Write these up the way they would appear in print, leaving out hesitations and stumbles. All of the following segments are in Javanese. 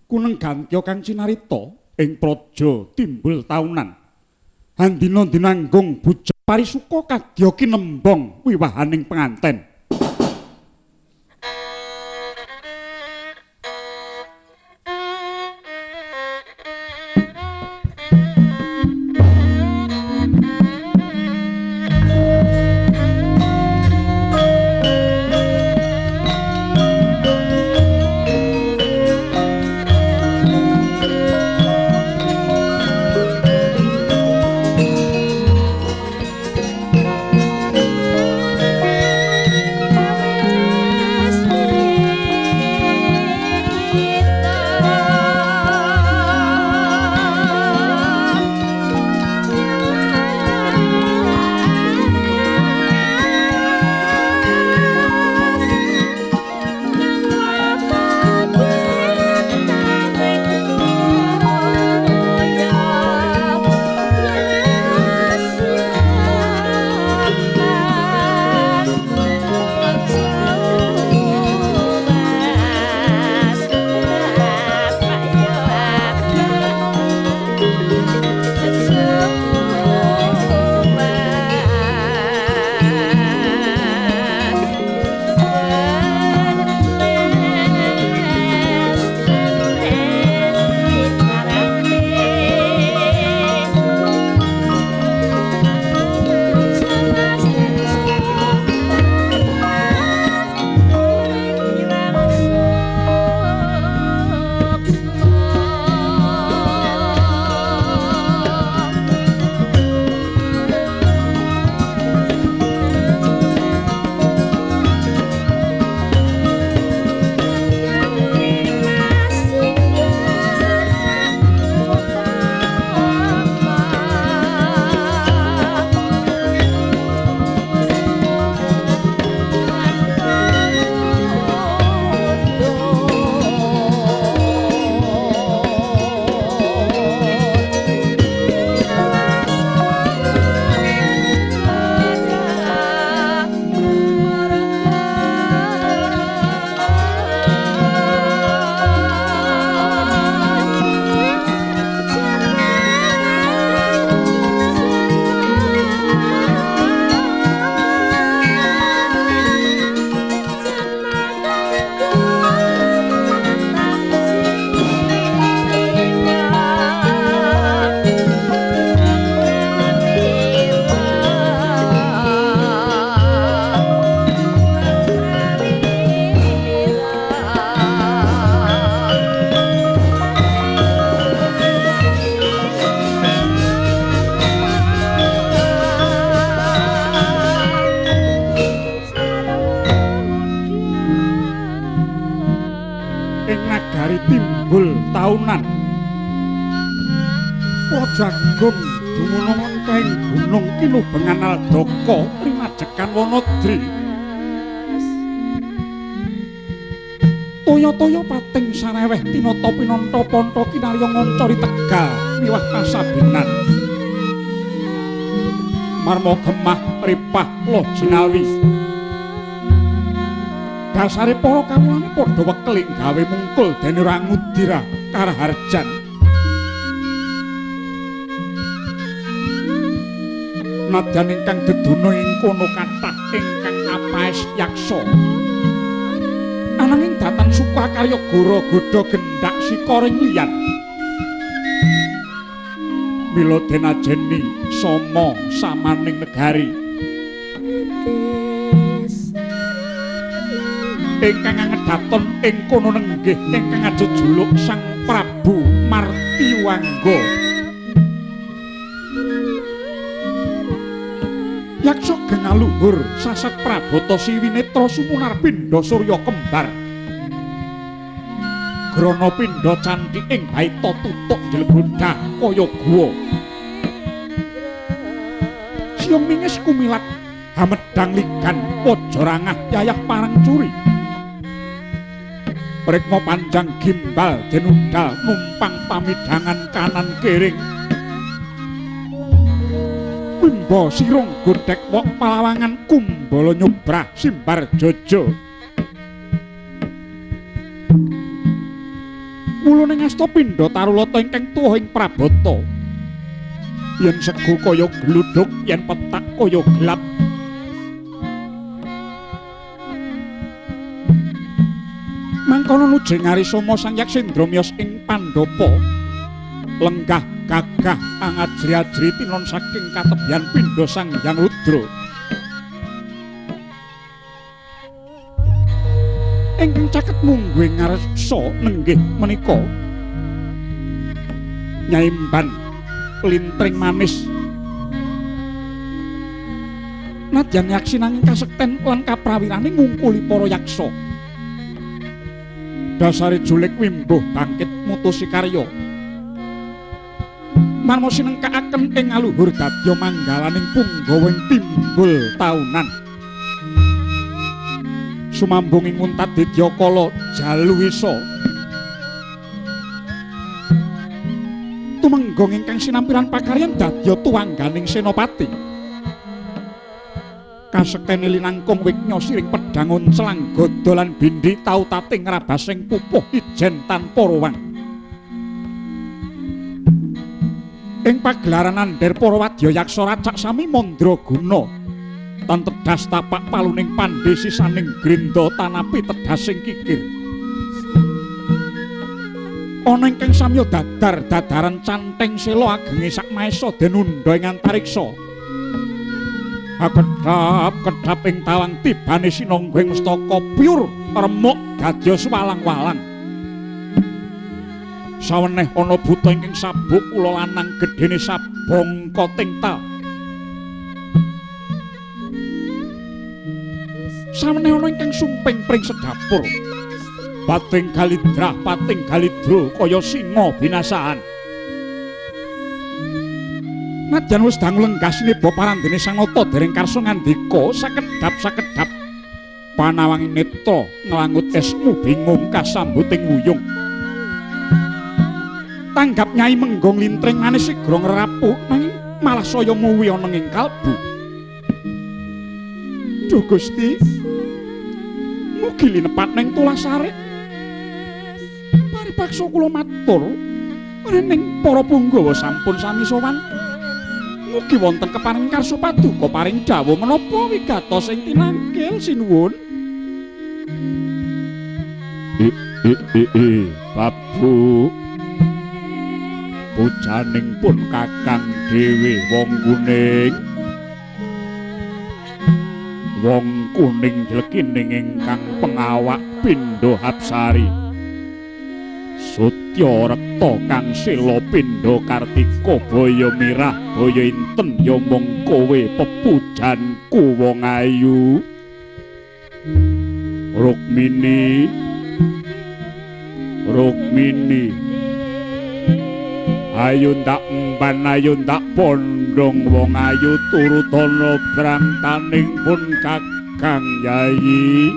Kuneng gantya kang cinarita ing praja timbul taunan. Handina dinanggung bujang parisuka kadya kinembong wiwahaning penganten. Taunan Praja Agung dumunung ing gunung kinubengan Aldaka rimajekan Wanadri. Toya-toya pating sareweh tinata pinanta panta kinarya ngancari Tegal miwah pasabenan. Marma gemah ripah loh jinawi. Dasare para kawulane padha wekeling gawe mungkul dene ora ngudira karaharjan. Nadyan ingkang deduna ing kono kathah ingkang apaes yaksa. Ananging datan sukakarya gora godha gendak sikaring liyan. Mila den ajeni sama samaning negari. Ingkang angedaton ing kono nenggih ingkang ajejuluk Sang Prabu Martiwangga. Yaksa gengaluhur sasat prabata siwinetra sumunar pindha surya kembar. Grana pindha candhi ing baita tutuk jlebodhah kaya guwa. Siung mingis kumilat hamedang ligan wajarangah yayah parang curi. Rikma panjang gimbal denudal numpang pamidangan kanan kiring. Wimba sirung godhek wok palawangan kumbala nyubrah simbar jojo. Wuluning asta pindha tarulata ingkang tuwa ing prabata. Yen sego kaya gludhuk, yen petak kaya gelap. Mangkono nujeng Arisoma Sang Yaksendra miyos ing Pandhapa. Lenggah gagah angajri-ajri tinon saking katebian pindha Sang Hyang Rudra. Ingkang caket mungguing ngarsa nenggih menika nyaimban lintring manis. Nadyan yaksi nanging kasekten lan kaprawirane ngungkuli para yaksa. Dasare julik wimbuh bangkit mutusi karya. Marma sinengkakaken ing aluhur dadya manggalaning punggawa ing timbul taunan. Sumambung ing Muntaditya kala jaluwisa. Tumenggung ingkang sinampiran pakaryan dadya tuwangganing senopati. Kasektene linangkung wiknya siring pedhang oncelang gada lan bindi tautating ngrabasing pupuh ijen tanpa rowang. Ing pagelaran andher para wadya yaksa racak sami mandraguna. Tan tedhas tapak paluning pandhe sisaning grenda tanapi tedhasing kikir. Ana ingkang samya dadar dadaran canteng sela agenge sak maesa den undha ing antariksa. Akedhap kedhap ing tawang tibane sinangga ing mustaka pyur remuk dadya swalang-walang. Saweneh ana buta ingkang sabuk ula lanang gedhene sabangka tingtal. Saweneh ana ingkang sumping pring sedapur. Pating galidrah, pating galidro kaya singa binasaan. Nadyan wis dangu lenggah sineba parandene Sang Nata dereng karsa ngandika sakedhap-sakedhap panawanging netra nglangut esmu bingung kasambuting wuyung. Tanggap Nyai Menggong lintring manis sigra ngrapuh nanging malah saya muwi ana ing kalbu. Duh Gusti, mugi linepat ning tulasare. Paripaksa kula matur rening para punggawa sampun sami sowan. Mugi wonten keparing karsa paduka paring dawuh menapa wigatos ing tinangkil sinuwun. Babu pujaning pun kakang dhewe wong kuning. Wong kuning jlekining ingkang pengawak pindha hapsari. Sutya rekta kang sela pindha kartika baya mirah baya inten ya mung kowe pepujanku wong ayu. Rukmini, Rukmini, ayo ndak emban, ayo ndak pondhong wong ayu turutana brantaning pun kakang yayi.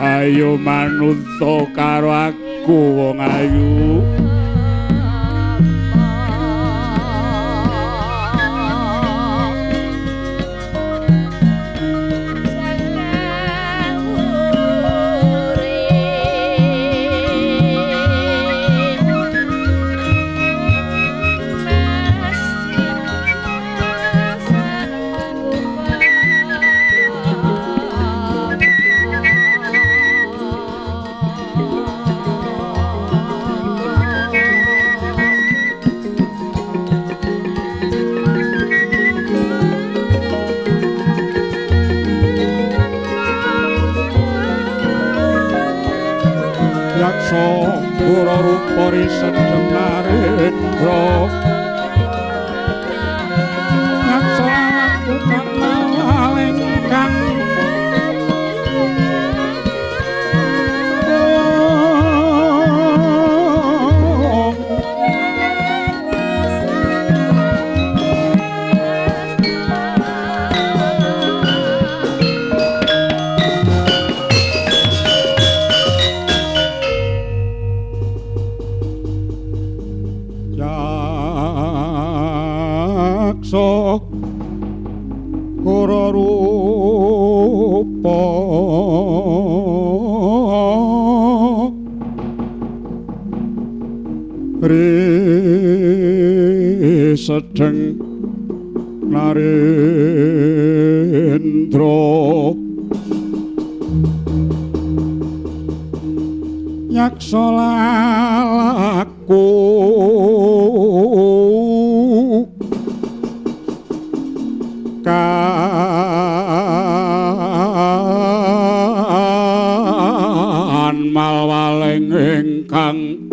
Ayo manungsa karo aku wong ayu. Kura rupa risedhep narendra ngaksa awakku kanal ingkang kura rupa Ri sedeng Narendra yaksa lalaku kan malwaling ingkang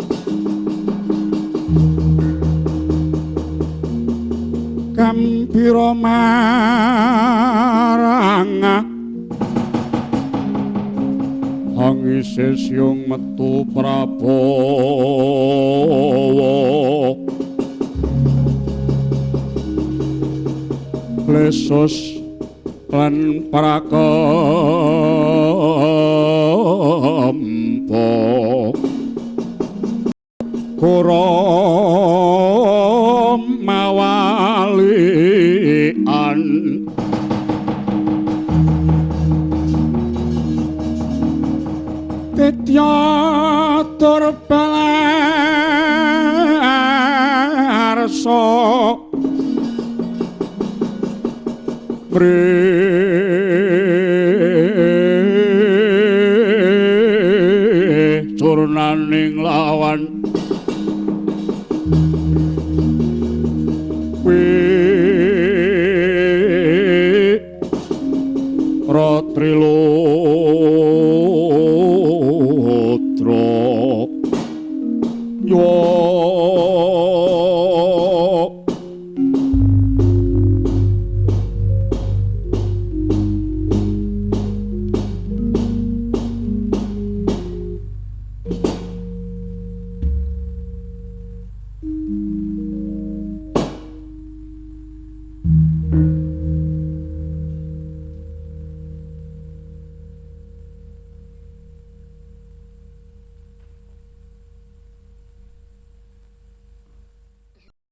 gambira marang angise siung metu Prabawa lesus lan prakampa kura mawalian Ditya tur balarsa Turnaning lawan Wira Trilodra Yo.